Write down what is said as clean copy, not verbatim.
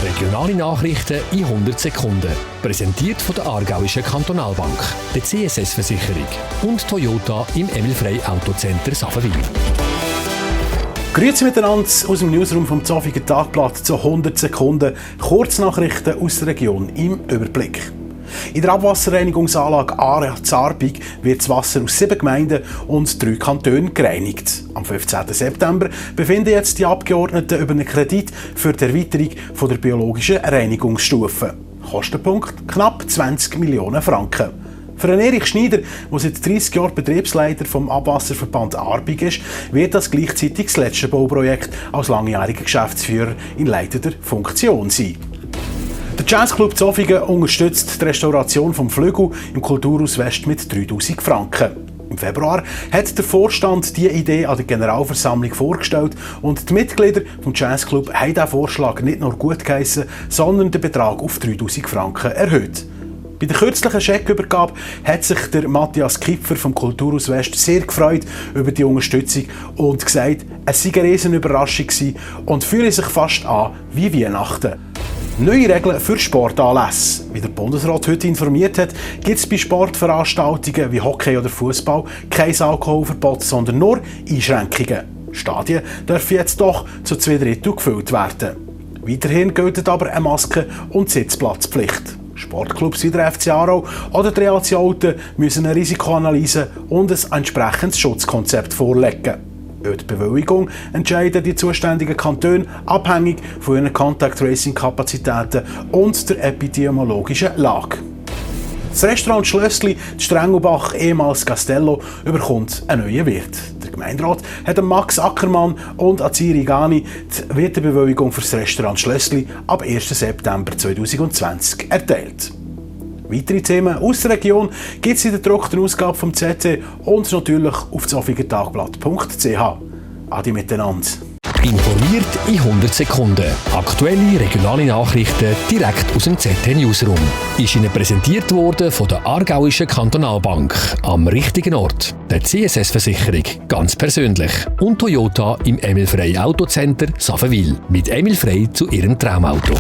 Regionale Nachrichten in 100 Sekunden. Präsentiert von der Aargauischen Kantonalbank, der CSS-Versicherung und Toyota im Emil Frey Autocenter Safenwil. Grüezi miteinander aus dem Newsroom vom Zofiger Tagblatt zu 100 Sekunden. Kurznachrichten aus der Region im Überblick. In der Abwasserreinigungsanlage Aare Zarbig wird das Wasser aus 7 Gemeinden und 3 Kantonen gereinigt. Am 15. September befinden jetzt die Abgeordneten über einen Kredit für die Erweiterung der biologischen Reinigungsstufe. Kostenpunkt knapp 20 Millionen Franken. Für Erich Schneider, der seit 30 Jahren Betriebsleiter vom Abwasserverband Arbig ist, wird das gleichzeitig das letzte Bauprojekt als langjähriger Geschäftsführer in leitender Funktion sein. Der Jazzclub Zofingen unterstützt die Restauration des Flügel im Kulturhaus West mit 3000 Franken. Im Februar hat der Vorstand diese Idee an der Generalversammlung vorgestellt und die Mitglieder des Jazzclub haben diesen Vorschlag nicht nur gut geheissen, sondern den Betrag auf 3000 Franken erhöht. Bei der kürzlichen Scheckübergabe hat sich der Matthias Kipfer vom Kulturhaus West sehr gefreut über die Unterstützung und gesagt, es sei eine riesen Überraschung gewesen und fühle sich fast an wie Weihnachten. Neue Regeln für Sportanlässe. Wie der Bundesrat heute informiert hat, gibt es bei Sportveranstaltungen wie Hockey oder Fußball kein Alkoholverbot, sondern nur Einschränkungen. Stadien dürfen jetzt doch zu 2/3 gefüllt werden. Weiterhin gilt aber eine Maske- und Sitzplatzpflicht. Sportclubs wie der FC Aarau oder der Real Olten müssen eine Risikoanalyse und ein entsprechendes Schutzkonzept vorlegen. Über die Bewilligung entscheiden die zuständigen Kantone abhängig von ihren Contact-Tracing-Kapazitäten und der epidemiologischen Lage. Das Restaurant Schlössli, die Strengelbach, ehemals Castello, überkommt einen neuen Wirt. Der Gemeinderat hat Max Ackermann und Aziri Gani die Wirtebewilligung für das Restaurant Schlössli ab 1. September 2020 erteilt. Weitere Themen aus der Region gibt es in der gedruckten Ausgabe vom ZT und natürlich auf zofigertagblatt.ch. Adi miteinander. Informiert in 100 Sekunden. Aktuelle regionale Nachrichten direkt aus dem ZT Newsroom. Ist Ihnen präsentiert worden von der Aargauischen Kantonalbank. Am richtigen Ort. Der CSS-Versicherung. Ganz persönlich. Und Toyota im Emil Frey Autocenter Safenwil. Mit Emil Frey zu Ihrem Traumauto.